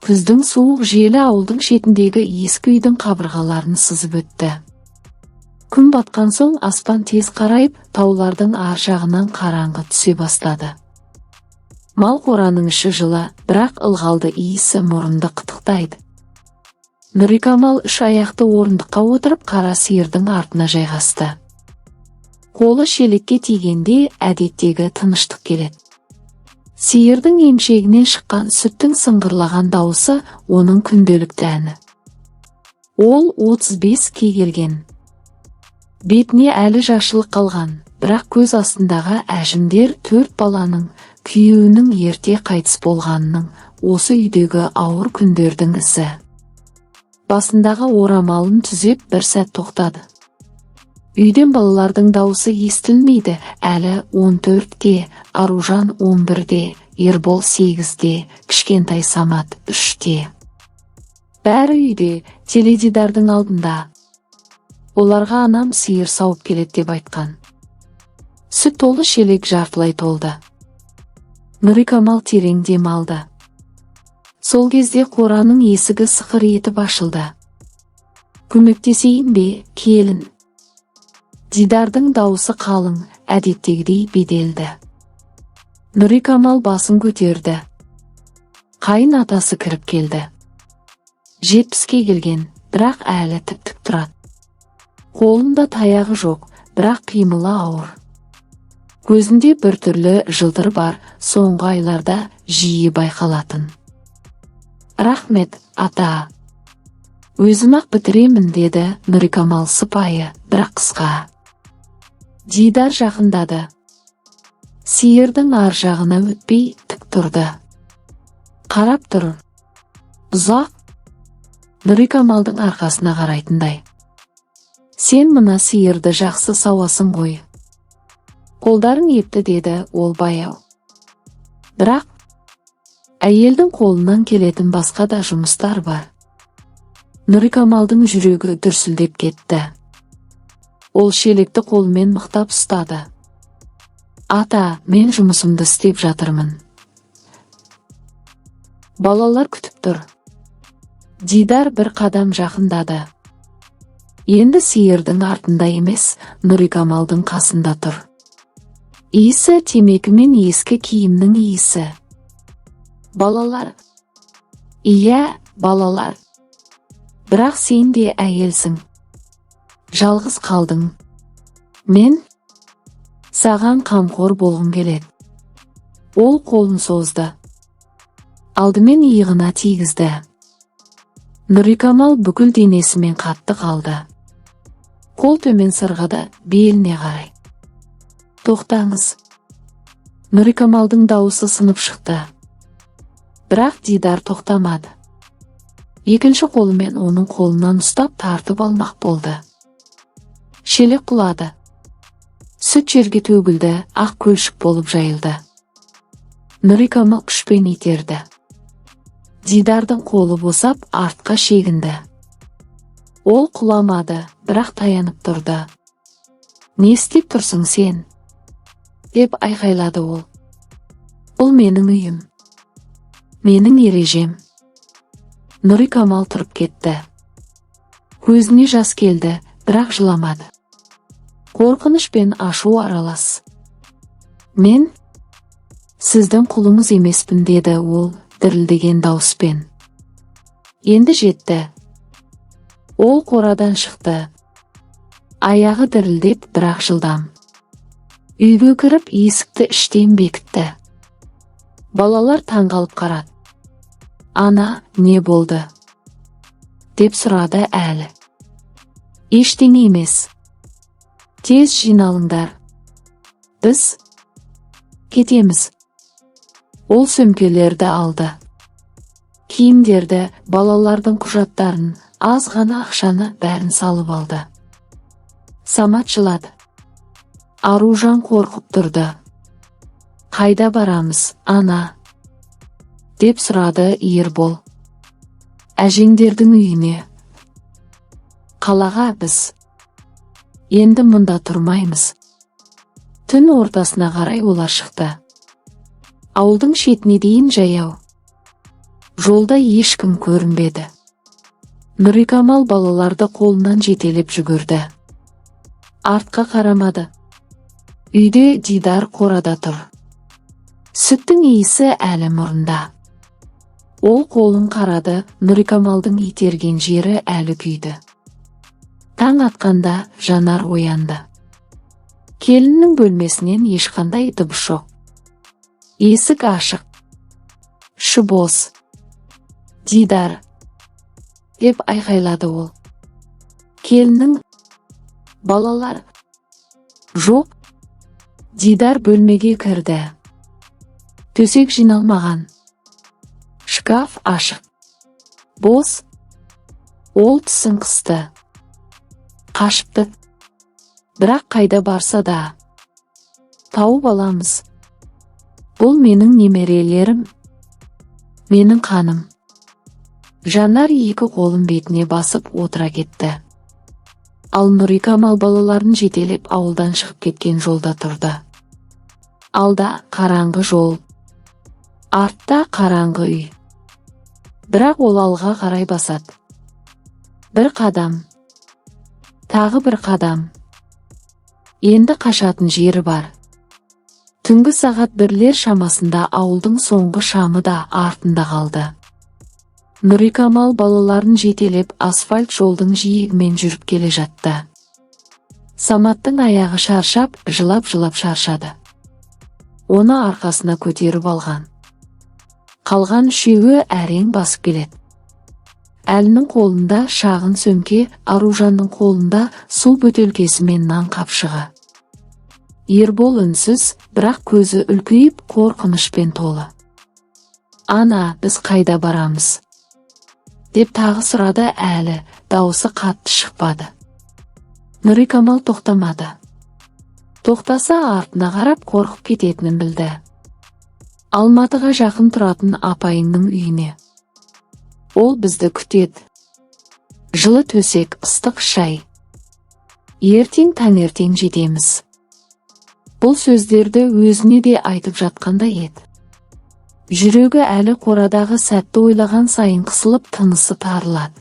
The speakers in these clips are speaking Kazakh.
Күздің суық желі ауылдың шетіндегі ескі үйдің қабырғаларын сызып өтті. Күн батқан соң аспан тез қарайып, таулардың ар жағынан қараңғы түсе бастады. Мал қораның іші жылы, бірақ ылғалды иісі мұрынды қытықтайды. Нұрикамал үш аяқты орындыққа отырып, қара сиырдың артына жайғасты. Қолы шелекке тигенде әдеттегі тыныштық келеді. Сиырдың емшегінен шыққан сүттің сыңғырлаған дауысы – оның күнделікті әні. Ол 35-ке келген. Бетіне әлі жашылық қалған, бірақ көз астындағы әжімдер төрт баланың, күйеуінің ерте қайтыс болғанының, осы үйдегі ауыр күндердің ізі. Басындағы орамалын түзеп, бір сәт тоқтады. Үйден балалардың дауысы естілмейді. Әлі 14-те, Аружан 11-де, Ербол 8-де, кішкентай Самат 3-те. Бәрі үйде, теледидардың алдында. Оларға анам сиыр сауып келеді деп айтқан. Сүт толы шелек жартылай толды. Нұрикамал терең дем алды. Сол кезде қораның есігі сықыр етіп ашылды. «Көмектесейін бе, келін?» Дидардың дауысы қалың, әдеттегідей беделді. Нұрикамал басын көтерді. Қайын атасы кіріп келді. 70-ке келген, бірақ әлі тіп-тік тұрады. Қолында таяғы жоқ, бірақ қимылы ауыр. Көзінде біртүрлі жылтыр бар, соңғы айларда жиі байқалатын. «Рахмет, ата. Өзім-ақ бітіремін», – деді Нұрикамал сыпайы, бірақ қысқа. Дидар жақындады. Сиырдың ар жағына өтпей, тік тұрды. Қарап тұр. Ұзақ. Нұрикамалдың арқасына қарайтындай. «Сен мына сиырды жақсы сауасың ғой. Қолдарың епті», – деді ол баяу. «Бірақ әйелдің қолынан келетін басқа да жұмыстар бар». Нұрикамалдың жүрегі дүрсілдеп кетті. Ол шелекті қолымен мықтап ұстады. «Ата, мен жұмысымды істеп жатырмын. Балалар күтіп тұр». Дидар бір қадам жақындады. Енді сиырдың артында емес, Нұрикамалдың қасында тұр. Иісі – темекі мен ескі киімнің иісі. «Балалар. Иә, балалар. Бірақ сен де әйелсің. Жалғыз қалдың. Мен саған қамқор болғым келеді». Ол қолын созды. Алдымен иығына тигізді. Нұрикамал бүкіл денесімен қатты қалды. Қол төмен сырғыды, беліне қарай. «Тоқтаңыз!» Нұрикамалдың дауысы сынып шықты. Бірақ Дидар тоқтамады. Екінші қолымен оның қолынан ұстап, тартып алмақ болды. Шелек құлады. Сүт жерге төгілді, ақ көлшік болып жайылды. Нұрикамал күшпен итерді. Дидардың қолы босап, артқа шегінді. Ол құламады, бірақ таянып тұрды. «Не істеп тұрсың сен?» – деп айқайлады ол. «Бұл менің үйім. Менің ережем». Нұрикамал тұрып кетті. Көзіне жас келді, бірақ жыламады. Қорқыныш пен ашу аралас. «Мен сіздің құлыңыз емеспін», – деді ол дірілдеген дауыспен. Енді жетті. Ол қорадан шықты. Аяғы дірілдеп, бірақ жылдам. Үйге кіріп, есікті іштен бекітті. Балалар таңғалып қарады. «Ана, не болды?» – деп сұрады Әлі. «Ештеңе емес. Тез жиналыңдар. Біз кетеміз». Ол сөмкелерді алды. Киімдерді, балалардың құжаттарын, аз ғана ақшаны, бәрін салып алды. Самат жылады. Аружан қорқып тұрды. «Қайда барамыз, ана?» – деп сұрады Ербол. «Әжеңдердің үйіне. Қалаға. Біз енді мұнда тұрмаймыз». Түн ортасына қарай олар шықты. Ауылдың шетіне дейін жаяу. Жолда ешкім көрінбеді. Нұрикамал балаларды қолынан жетелеп жүгірді. Артқа қарамады. Үйде Дидар қорада тұр. Сүттің иісі әлі мұрнында. Ол қолын қарады, Нұрикамалдың итерген жері әлі күйді. Таң атқанда Жанар оянды. Келіннің бөлмесінен ешқандай дыбыс жоқ. Есік ашық. Іші бос. «Дидар!» – деп айқайлады ол. Келіннің балалар жоқ. Дидар бөлмеге кірді. Төсек жиналмаған. Шкаф ашық. Бос. Ол тісін қысты. Қашыпты. Бірақ қайда барса да, тауып аламыз. Бұл менің немерелерім. Менің қаным. Жанар екі қолын бетіне басып отыра кетті. Ал Нұрикамал балаларын жетелеп ауылдан шығып кеткен жолда тұрды. Алда қараңғы жол. Артта қараңғы үй. Бірақ ол алға қарай басады. Бір қадам. Тағы бір қадам. Енді қашатын жері бар. Түнгі сағат 1-лер шамасында ауылдың соңғы шамы да артында қалды. Нұрикамал балаларын жетелеп асфальт жолдың жиегімен жүріп келе жатты. Саматтың аяғы шаршап, жылап-жылап шаршады. Оны арқасына көтеріп алған. Қалған үшеуі әрең басып келеді. Әлінің қолында шағын сөмке, Аружанның қолында су бөтелкесі мен нан қапшығы. Ербол үнсіз, бірақ көзі үлкейіп, қорқынышпен толы. «Ана, біз қайда барамыз?» – деп тағы сұрады Әлі, дауысы қатты шықпады. Нұрикамал тоқтамады. Тоқтаса, артына қарап қорқып кететінін білді. «Алматыға жақын тұратын апайыңның үйіне. Ол бізді күтеді. Жылы төсек, ыстық шай. Ертең таңертең жетеміз». Бұл сөздерді өзіне де айтып жатқандай еді. Жүрегі әлі қорадағы сәтті ойлаған сайын қысылып, тынысы тарылады.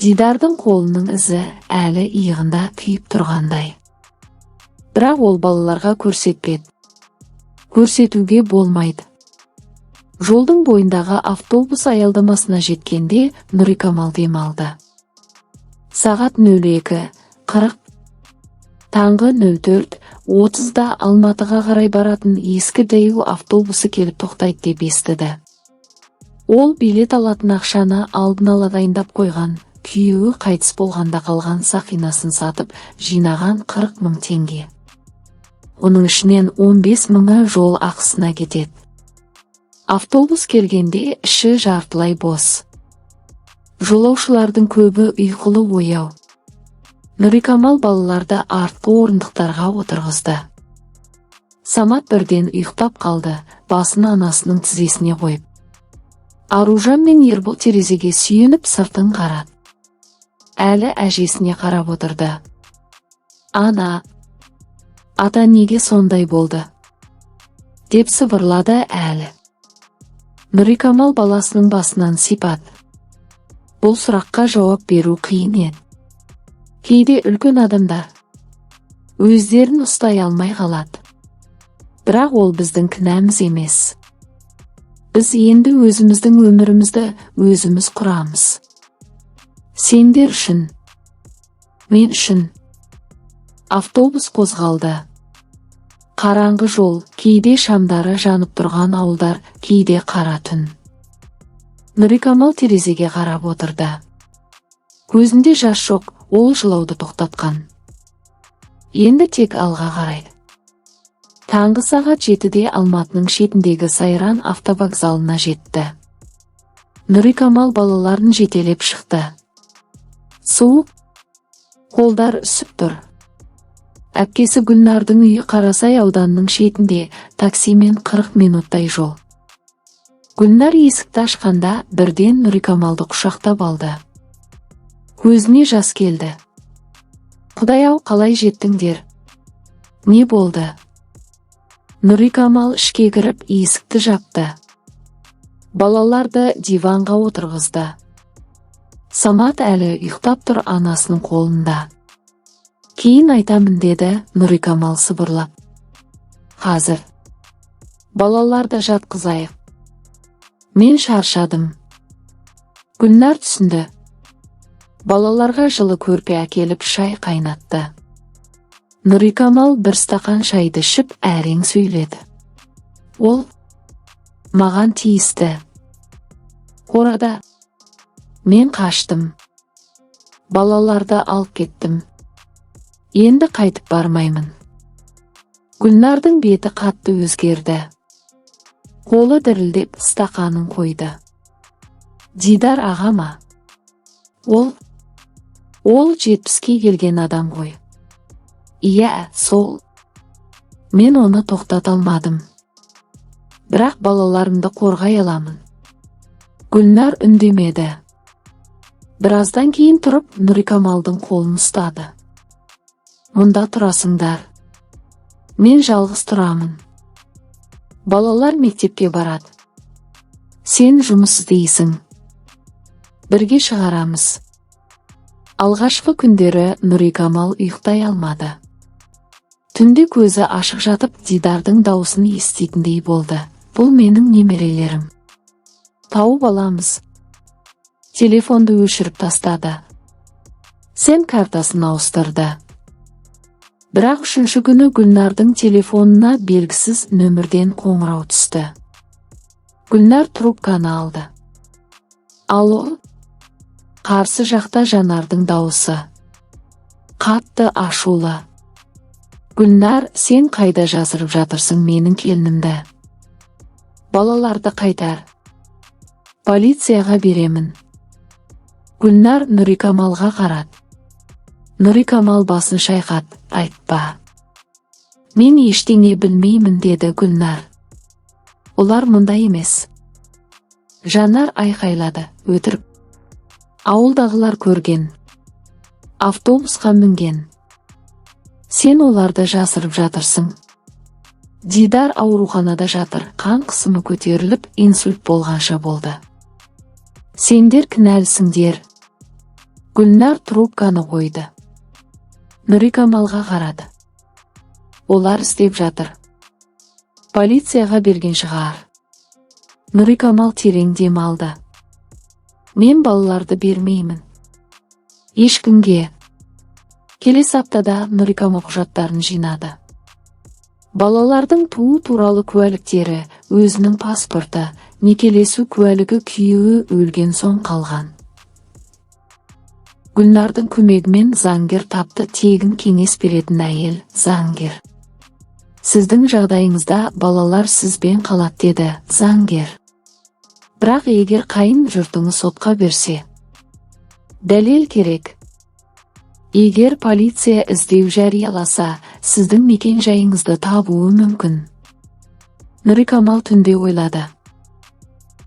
Дидардың қолының ізі әлі иығында күйіп тұрғандай. Бірақ ол балаларға көрсетпеді. Көрсетуге болмайды. Жолдың бойындағы автобус аялдамасына жеткенде Нұрикамал демалды. Сағат 02:40. Таңғы 04:30-да Алматыға қарай баратын ескі Дэу автобусы келіп тоқтайды деп естіді. Ол билет алатын ақшаны алдын ала дайындап қойған, күйеуі қайтыс болғанда қалған сақинасын сатып жинаған 40 мың теңге. Оның ішінен 15 мыңы жол ақысына кетеді. Автобус келгенде іші жартылай бос. Жолаушылардың көбі ұйқылы ояу. Нұрикамал балаларды артқы орындықтарға отырғызды. Самат бірден ұйықтап қалды, басын анасының тізесіне қойып. Аружан мен Ербол терезеге сүйеніп сыртын қарады. Әлі әжесіне қарап отырды. «Ана, ата неге сондай болды?» – деп сыбырлады Әлі. Нұрикамал баласының басынан сипады. Бұл сұраққа жауап беру қиын еді. Кейде үлкен адамдар өздерін ұстай алмай қалады. Бірақ ол біздің кінәміз емес. Біз енді өзіміздің өмірімізді өзіміз құрамыз. Сендер үшін. Мен үшін. Автобус қозғалды. Қараңғы жол, кейде шамдары жанып тұрған ауылдар, кейде қара түн. Нұрикамал терезеге қарап отырды. Көзінде жас жоқ, ол жылауды тоқтатқан. Енді тек алға қарайды. Таңғы сағат 7-де Алматының шетіндегі Сайран автовокзалына жетті. Нұрикамал балаларын жетелеп шықты. Суық, қолдар үсіп тұр. Әпкесі Гүлнардың үйі Қарасай ауданының шетінде, таксимен 40 минуттай жол. Гүлнар есікті ашқанда бірден Нұрикамалды құшақтап алды. Көзіне жас келді. «Құдай-ау, қалай жеттіңдер? Не болды?» Нұрикамал ішке кіріп, есікті жапты. Балаларды диванға отырғызды. Самат әлі ұйықтап тұр анасының қолында. «Кейін айтамын», – деді Нұрикамал сыбырлап. «Қазір. Балаларды жатқызайық. Мен шаршадым». Гүлнар түсінді. Балаларға жылы көрпе әкеліп, шай қайнатты. Нұрикамал бір стақан шайды ішіп, әрең сөйледі. «Ол маған тиісті. Қорада. Мен қаштым. Балаларды алып кеттім. Енді қайтып бармаймын». Гүлнардың беті қатты өзгерді. Қолы дірілдеп, стақанын қойды. «Дидар аға ма? Ол 70-ке келген адам ғой». «Иә, сол. Мен оны тоқтата алмадым. Бірақ балаларымды қорғай аламын». Гүлнар үндемеді. Біраздан кейін тұрып, Нұрикамалдың қолын ұстады. «Мұнда тұрасыңдар. Мен жалғыз тұрамын. Балалар мектепке барады. Сен жұмыс істейсің. Бірге шығарамыз». Алғашқы күндері Нұрикамал ұйықтай алмады. Түнде көзі ашық жатып, Дидардың даусын еститіндей болды. «Бұл менің немерелерім. Тауып аламыз». Телефонды өшіріп тастады. Сим картасын ауыстырды. Бірақ үшінші күні Гүлнардың телефонына белгісіз нөмірден қоңырау түсті. Гүлнар трубканы алды. «Алло?» Қарсы жақта Жанардың дауысы. Қатты ашулы. «Гүлнар, сен қайда жасырып жатырсың менің келінімді? Балаларды қайтар. Полицияға беремін». Гүлнар Нұрикамалға қарады. Нұрикамал басын шайқады. «Айтпа. Мен ештеңе білмеймін», – деді Гүлнар. «Олар мұнда емес». Жанар айқайлады. «Өтірік. Ауылдағылар көрген. Автобусқа мінген. Сен оларды жасырып жатырсың. Дидар ауруханада жатыр, қан қысымы көтеріліп, инсульт болғанша болды. Сендер кінәлісіңдер». Гүлнар трубканы қойды. Нұрикамалға қарады. «Олар іздеп жатыр. Полицияға берген шығар». Нұрикамал терең дем алды. «Мен балаларды бермеймін. Ешкімге». Келесі аптада Нұрикамал құжаттарын жинады. Балалардың туу туралы куәліктері, өзінің паспорты, некелесу куәлігі күйеуі өлген соң қалған. Гүлнардың көмегімен заңгер тапты, тегін кеңес беретін әйел заңгер. «Сіздің жағдайыңызда балалар сізбен қалады», – деді заңгер. «Бірақ егер қайын жұртыңыз сотқа берсе, дәлел керек. Егер полиция іздеу жарияласа, сіздің мекен жайыңызды табуы мүмкін». Нұрикамал түнде ойлады.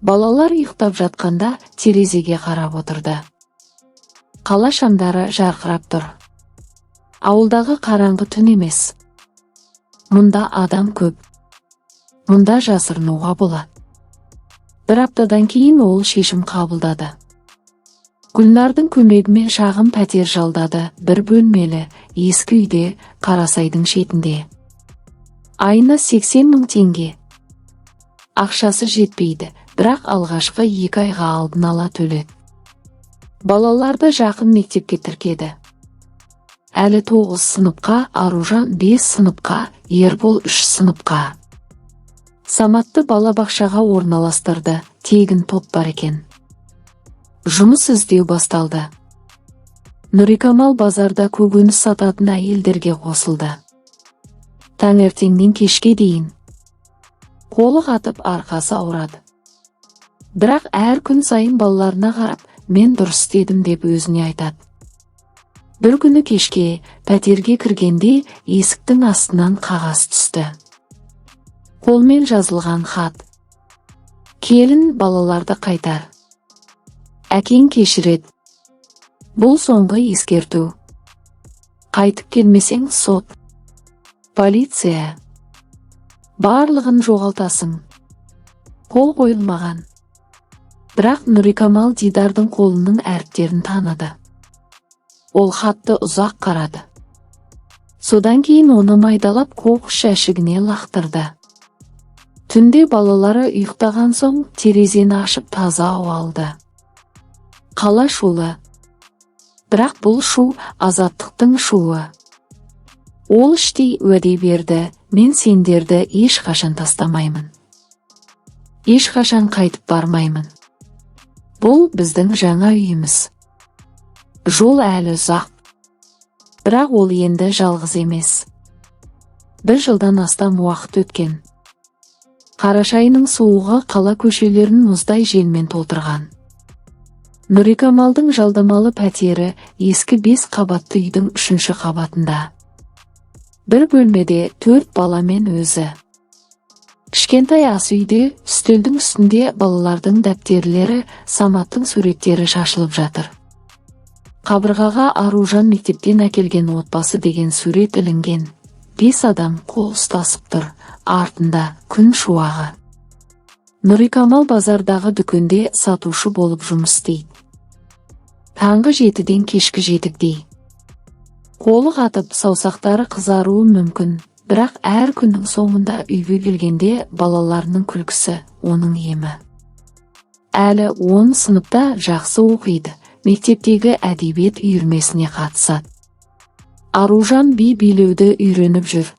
Балалар ұйықтап жатқанда, терезеге қарап отырды. Қала шамдары жарқырап тұр. Ауылдағы қараңғы түн емес. Мұнда адам көп. Мұнда жасырынуға болады. Бір аптадан кейін ол шешім қабылдады. Гүлнардың көмегімен шағын пәтер жалдады, бір бөлмелі, ескі үйде, Қарасайдың шетінде. Айына 80 000 теңге. Ақшасы жетпейді, бірақ алғашқы 2 айға алдын ала төледі. Балаларды жақын мектепке тіркеді. Әлі тоғыз сыныпқа, Аружан бес сыныпқа, Ербол үш сыныпқа. Саматты балабақшаға орналастырды, тегін топ бар екен. Жұмыс іздеу басталды. Нұрикамал базарда көкөніс сататын әйелдерге қосылды. Таңертеңнен кешке дейін. Қолы қатып, арқасы ауырады. Бірақ әр күн сайын балаларына қарап, «мен дұрыс істедім» деп өзіне айтады. Бір күні кешке пәтерге кіргенде есіктің астынан қағаз түсті. Қолмен жазылған хат. «Келін, балаларды қайтар. Әкең кешіреді. Бұл соңғы ескерту. Қайтып келмесең, сот. Полиция. Барлығын жоғалтасың». Қол қойылмаған. Бірақ Нұрикамал Дидардың қолының әріптерін таныды. Ол хатты ұзақ қарады. Содан кейін оны майдалап, қоқыс жәшігіне лақтырды. Түнде балалары ұйықтаған соң терезені ашып, таза ауа алды. Қала шулы. Бірақ бұл шу — азаттықтың шуы. Ол іштей уәде берді: «Мен сендерді ешқашан тастамаймын. Ешқашан қайтып бармаймын. Бұл біздің жаңа үйіміз». Жол әлі ұзақ. Бірақ ол енді жалғыз емес. Бір жылдан астам уақыт өткен. Қараша айының суығы қала көшелерін мұздай желмен толтырған. Нұрикамалдың жалдамалы пәтері ескі бес қабатты үйдің үшінші қабатында. Бір бөлмеде төрт баламен өзі. Кішкентай ас үйде үстелдің үстінде балалардың дәптерлері, Саматтың суреттері шашылып жатыр. Қабырғаға Аружан мектептен әкелген «Отбасы» деген сурет ілінген. Бес адам қол ұстасып тұр, артында күн шуағы. Нұрикамал базардағы дүкенде сатушы болып жұмыс істейді. Таңғы 7-ден кешкі 7-дей. Қолы қатып, саусақтары қызаруы мүмкін, бірақ әр күннің соңында үйге келгенде балаларының күлкісі — оның емі. Әлі 10 сыныпта, жақсы оқиды, мектептегі әдебиет үйірмесіне қатысады. Аружан би билеуді үйреніп жүр.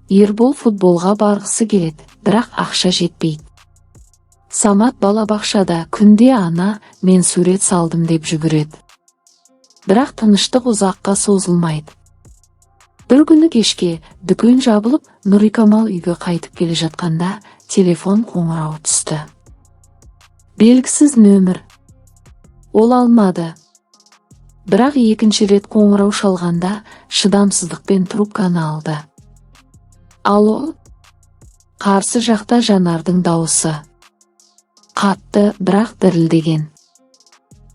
Ербол футболға барғысы келеді, бірақ ақша жетпейді. Самат балабақшада күнде «Ана, мен сурет салдым» деп жүгіреді. Бірақ тыныштық ұзаққа созылмайды. Бір күні кешке, дүкен жабылып, Нұрикамал үйге қайтып келе жатқанда телефон қоңырауы түсті. Белгісіз нөмір. Ол алмады. Бірақ екінші рет қоңырау шалғанда шыдамсыздықпен трубканы алды. «Алло?» Қарсы жақта Жанардың дауысы. Қатты, бірақ дірілдеген.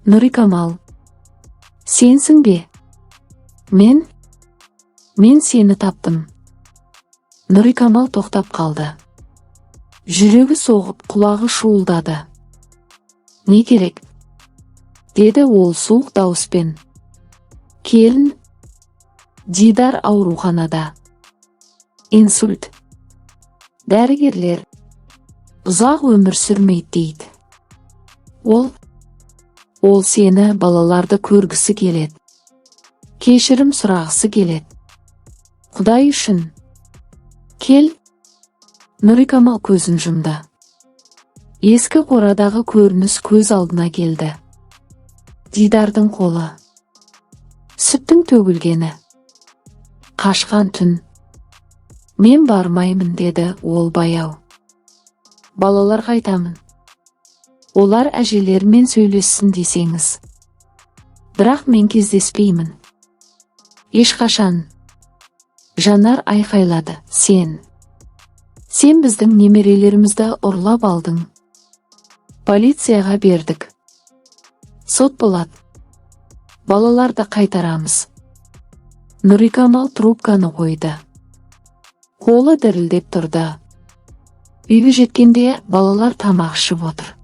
«Нұрикамал. Сенсің бе? Мен сені таптым». Нұрикамал тоқтап қалды. Жүрегі соғып, құлағы шуылдады. «Не керек?» — деді ол суық дауыспен. «Келін. Дидар ауруханада. Инсульт. Дәрігерлер ұзақ өмір сүрмейді дейді. Ол сені, балаларды көргісі келеді. Кешірім сұрағысы келеді. Құдай үшін. Кел». Нұрикамал көзін жұмды. Ескі қорадағы көрініс көз алдына келді. Дидардың қолы. Сүттің төгілгені. Қашқан түн. «Мен бармаймын», — деді ол баяу. «Балаларға айтамын. Олар әжелерімен сөйлессін десеңіз. Бірақ мен кездеспеймін. Ешқашан». Жанар айқайлады: «Сен! Сен біздің немерелерімізді ұрлап алдың. Полицияға бердік. Сот болады. Балаларды қайтарамыз». Нұрикамал трубканы қойды. Қолы дірілдеп тұрды. Үйге жеткенде балалар тамақ ішіп отыр.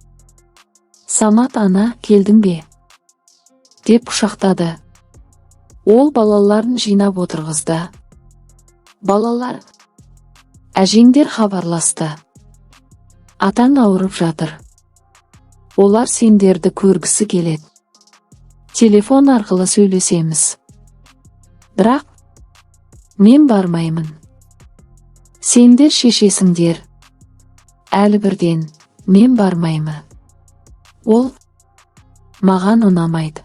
Самат: «Ана, келдің бе?» — деп құшақтады. Ол балаларын жинап отырғызды. «Балалар, әжеңдер хабарласты. Атаң ауырып жатыр. Олар сендерді көргісі келеді. Телефон арқылы сөйлесеміз. Бірақ мен бармаймын. Сендер шешесіңдер». Әлі бірден: «Мен бармаймын. Ол маған ұнамайды».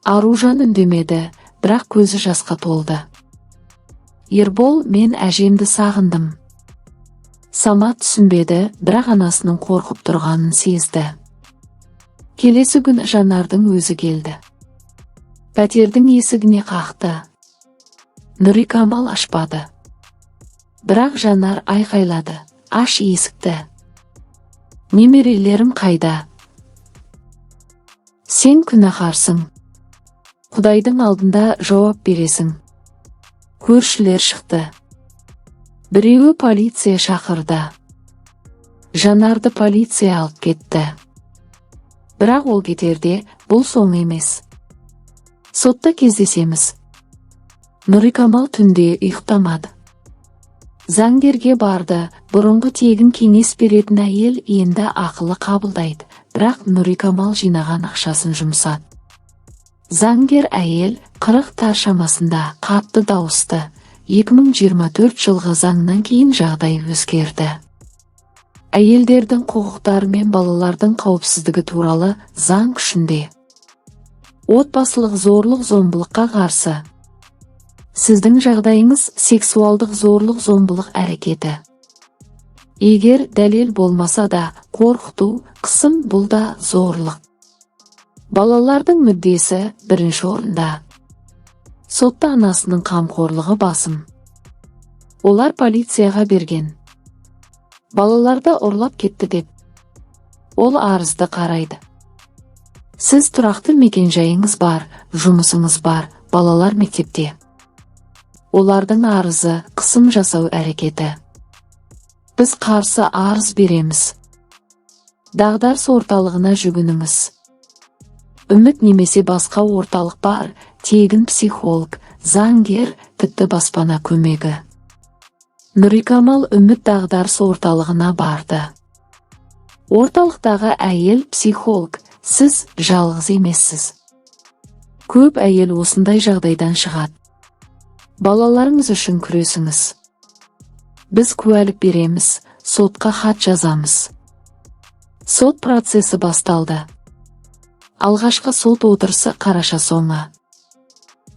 Аружан үндемеді, бірақ көзі жасқа толды. Ербол: «Мен әжемді сағындым». Самат түсінбеді, бірақ анасының қорқып тұрғанын сезді. Келесі күні Жанардың өзі келді. Пәтердің есігіне қақты. Нұрикамал ашпады. Бірақ Жанар айқайлады: «Аш есікті! Немерелерім қайда? Сен күнәһарсың. Құдайдың алдында жауап бересің». Көршілер шықты. Біреуі полиция шақырды. Жанарды полиция алып кетті. Бірақ ол кетерде: «Бұл соңы емес, сотта кездесеміз». Нұрикамал түнде ұйықтамады. Заңгерге барды. Бұрынғы тегін кеңес беретін әйел енді ақылы қабылдайды, бірақ Нұрикамал жинаған ақшасын жұмсады. Заңгер әйел, 40-тар шамасында, қатты дауысты: «2024 жылғы заңнан кейін жағдай өзгерді. Әйелдердің құқықтары мен балалардың қауіпсіздігі туралы заң күшінде. Отбасылық зорлық зомбылыққа қарсы. Сіздің жағдайыңыз – сексуалдық зорлық зомбылық әрекеті. Егер дәлел болмаса да, қорқыту, қысым – бұл да зорлық. Балалардың мүддесі бірінші орында. Сотта анасының қамқорлығы басым. Олар полицияға берген, балаларды ұрлап кетті деп. Ол арызды қарайды. Сіз тұрақты мекенжайыңыз бар, жұмысыңыз бар, балалар мектепте. Олардың арызы – қысым жасау әрекеті. Біз қарсы арыз береміз. Дағдарыс орталығына жүгініңіз. Үміт немесе басқа орталық бар, тегін психолог, заңгер, тіпті баспана көмегі». Нұрикамал Үміт дағдарыс орталығына барды. Орталықтағы әйел психолог: «Сіз жалғыз емессіз. Көп әйел осындай жағдайдан шығады. Балаларыңыз үшін күресіңіз. Біз куәлік береміз, сотқа хат жазамыз». Сот процесі басталды. Алғашқы сот отырысы қараша соңы.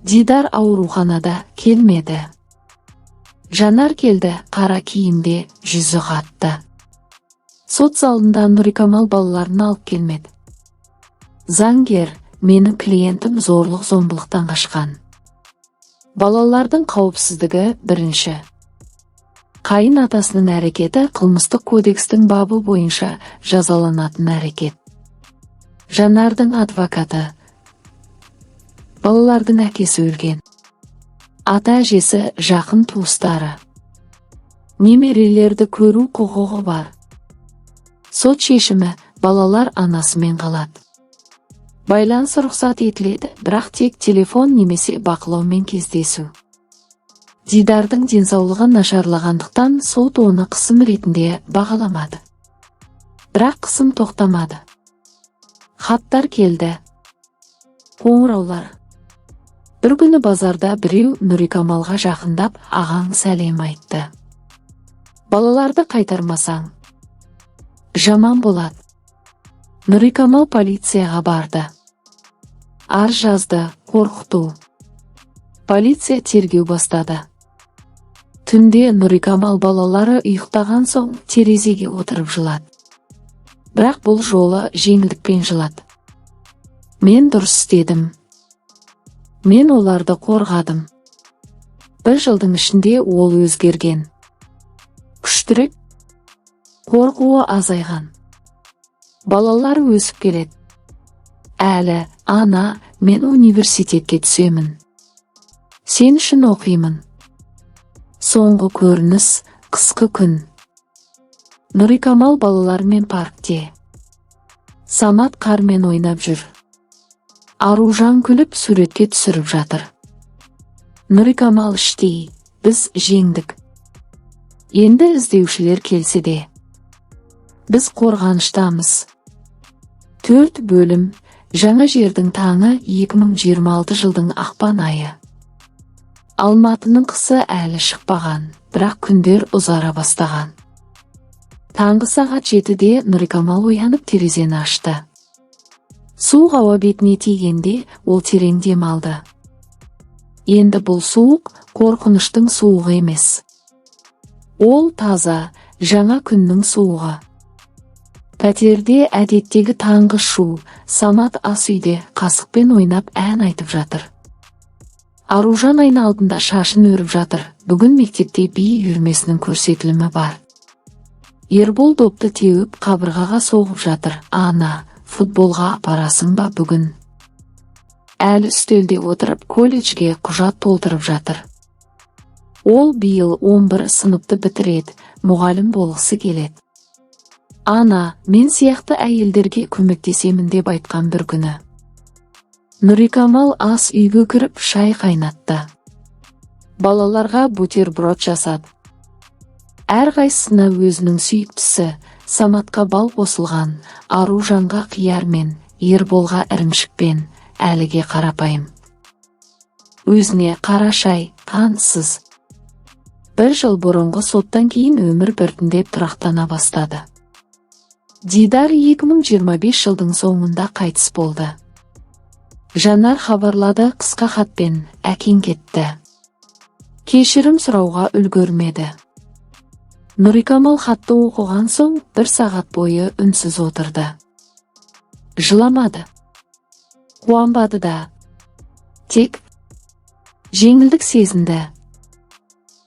Дидар ауруханада, келмеді. Жанар келді, қара киімде, жүзі қатты. Сот залында Нұрикамал балаларын алып келмеді. Заңгер: «Менің клиентім зорлық зомбылықтан қашқан. Балалардың қауіпсіздігі бірінші. Қайын атасының әрекеті қылмыстық кодекстің бабы бойынша жазаланатын әрекет». Жанардың адвокаты: «Балалардың әкесі өлген. Ата әжесі жақын туыстары. Немерелерді көру құқығы бар». Сот шешімі: балалар анасымен қалады. Байланыс рұқсат етіледі, бірақ тек телефон немесе бақылаумен кездесу. Дидардың денсаулығы нашарлағандықтан, сот оны қысым ретінде бағаламады. Бірақ қысым тоқтамады. Хаттар келді. Қоңыраулар. Бір күні базарда біреу Нұрикамалға жақындап, «Ағаң сәлем айтты. Балаларды қайтармасаң, жаман болады». Нұрикамал полицияға барды. Арыз жазды: қорқыту. Полиция тергеу бастады. Түнде Нұрикамал балалары ұйықтаған соң терезеге отырып жылады. Бірақ бұл жолы жеңілдікпен жылады. «Мен дұрыс істедім. Мен оларды қорғадым». Бір жылдың ішінде ол өзгерген. Күштірек, қорқуы азайған. Балалар өсіп келеді. Әлі: «Ана, мен университетке түсемін. Сен үшін оқимын». Соңғы көрініс: қысқы күн. Нұрикамал балалармен паркте. Самат қармен ойнап жүр. Аружан күліп суретке түсіріп жатыр. Нұрикамал іштей: «Біз жеңдік. Енді іздеушілер келсе де, біз қорғаныштамыз». Төрт бөлім. Жаңа жердің таңы. 2026 жылдың ақпан айы. Алматының қысы әлі шықпаған, бірақ күндер ұзара бастаған. Таңғы сағат 7-де Нұрикамал оянып, терезені ашты. Суық ауа бетіне тигенде, ол терең дем алды. Енді бұл суық қорқыныштың суығы емес. Ол таза, жаңа күннің суығы. Пәтерде әдеттегі таңғы шу. Самат ас үйде қасықпен ойнап, ән айтып жатыр. Аружан айна алдында шашын өріп жатыр. Бүгін мектепте би үйірмесінің көрсетілімі бар. Ербол допты теуіп, қабырғаға соғып жатыр. «Ана, футболға апарасың ба бүгін?» Әлі үстелде отырып, колледжге құжат толтырып жатыр. Ол биыл 11 сыныпты бітіреді, мұғалім болғысы келеді. Ана, мен сияқты әйелдерге көмектесемін деп айтқан бір күні. Нұрикамал ас үйге кіріп, шай қайнатты. Балаларға бутерброд жасады. Әрқайсысына өзінің сүйіктісі: Саматқа бал қосылған, Аружанға қиярмен, Ерболға ірімшікпен, Әліге қарапайым. Өзіне қара шай, қантсыз. Бір жыл бұрынғы соттан кейін өмір біртіндеп тұрақтана бастады. Дидар 2025 жылдың соңында қайтыс болды. Жанар хабарлады қысқа хатпен: «Әкең кетті». Кешірім сұрауға үлгермеді. Нұрикамал хатты оқыған соң бір сағат бойы үнсіз отырды. Жыламады. Қуанбады да. Тек жеңілдік сезінді.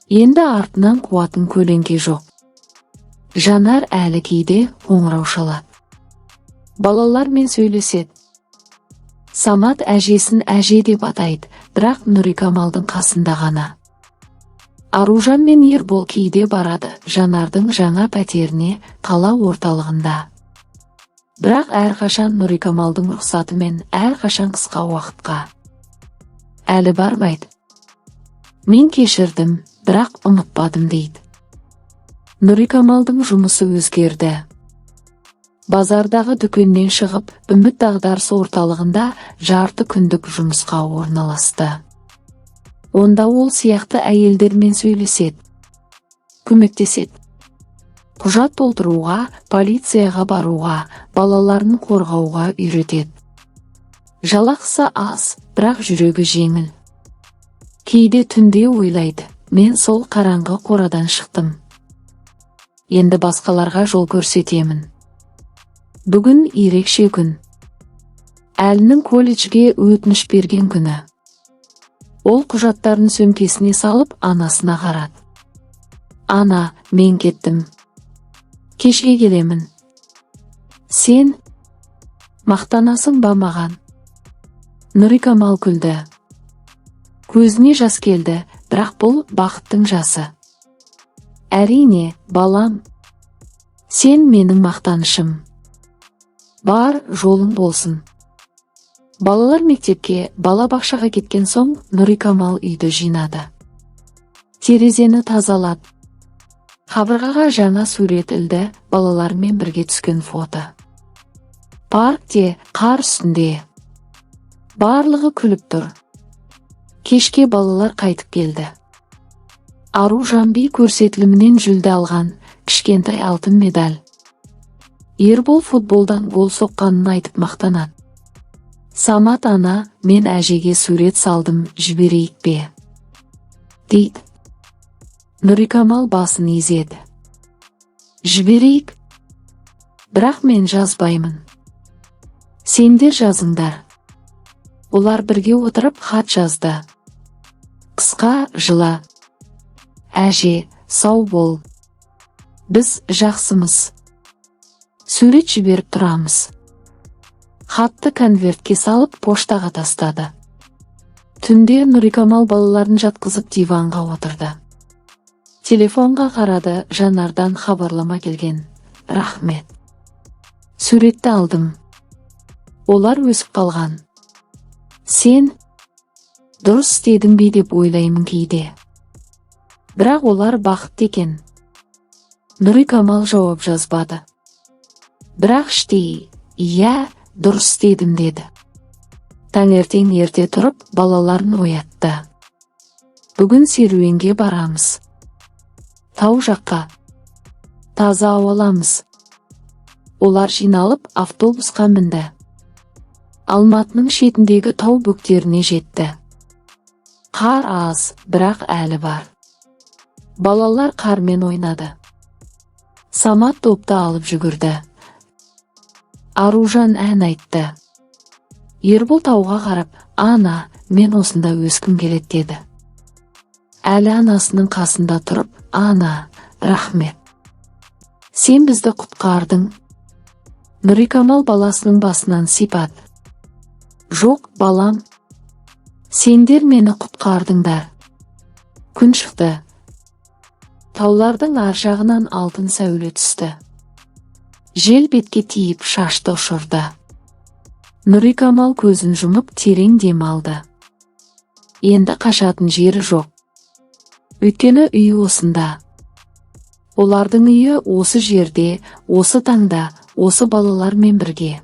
Енді артынан қуатын көлеңке жоқ. Жанар әлі кейде қоңырау шалады. Балалармен сөйлеседі. Самат әжесін әже деп атайды, бірақ Нұрикамалдың қасында ғана. Аружан мен Ербол кейде барады Жанардың жаңа пәтеріне қала орталығында. Бірақ әрқашан Нұрикамалдың рұқсатымен, әрқашан қысқа уақытқа. Әлі бармайды. «Мен кешірдім, бірақ ұмытпадым», – дейді. Нұрикамалдың жұмысы өзгерді. Базардағы дүкеннен шығып, Үміт дағдарыс орталығында жарты күндік жұмысқа орналасты. Онда ол сияқты әйелдермен сөйлеседі, көмектеседі. Құжат толтыруға, полицияға баруға, балаларын қорғауға үйретеді. Жалақысы аз, бірақ жүрегі жеңіл. Кейде түнде ойлайды: «Мен сол қараңғы қорадан шықтым. Енді басқаларға жол көрсетемін». Бүгін ерекше күн. Әлінің колледжге өтініш берген күні. Ол құжаттарын сөмкесіне салып, анасына қарады. «Ана, мен кеттім. Кешке келемін. Сен мақтанасың ба маған?» Нұрикамал күлді. Көзіне жас келді, бірақ бұл бақыттың жасы. «Әрине, балам. Сен менің мақтанышым. Бар, жолың болсын». Балалар мектепке, бала бақшаға кеткен соң Нұрикамал үйді жинады. Терезені тазалады. Қабырғаға жаңа сурет ілді, балалармен бірге түскен фото. Паркте, қар үстінде. Барлығы күліп тұр. Кешке балалар қайтып келді. Аружан би көрсетілімінен жүлде алған, кішкентай алтын медаль. Ербол футболдан гол соққанын айтып мақтанады. Самат: «Ана, мен әжеге сурет салдым, жіберейік пе?» – дейді. Нұрикамал басын изеді. «Жіберейік. Бірақ мен жазбаймын. Сендер жазыңдар». Олар бірге отырып хат жазды. Қысқа, жылы. «Әже, сау бол. Біз жақсымыз. Сурет жіберіп тұрамыз». Хатты конвертке салып, поштаға тастады. Түнде Нұрикамал балаларын жатқызып, диванға отырды. Телефонға қарады, Жанардан хабарлама келген. «Рахмет. Суретті алдым. Олар өсіп қалған. Сен дұрыс істедің бе деп ойлаймын кейде. Бірақ олар бақытты екен». Нұрикамал жауап жазбады. Бірақ іштей: «Иә, дұрыс істедім», – деді. Таңертең ерте тұрып, балаларын оятты. «Бүгін серуенге барамыз. Тау жаққа. Таза ауа аламыз». Олар жиналып автобусқа мінді. Алматының шетіндегі тау бөктеріне жетті. Қар аз, бірақ әлі бар. Балалар қармен ойнады. Самат допты алып жүгірді. Аружан ән айтты. Ербол тауға қарап: «Ана, мен осында өскім келеді», – деді. Әлі анасының қасында тұрып: «Ана, рахмет. Сен бізді құтқардың». Нұрикамал баласының басынан сипады. «Жоқ, балам. Сендер мені құтқардыңдар». Күн шықты. Таулардың ар жағынан алтын сәуле түсті. Жел бетке тиіп, шашты ұшырды. Нұрикамал көзін жұмып, терең дем алды. Енді қашатын жері жоқ. Өйткені үйі осында. Олардың үйі осы жерде, осы таңда, осы балалармен бірге.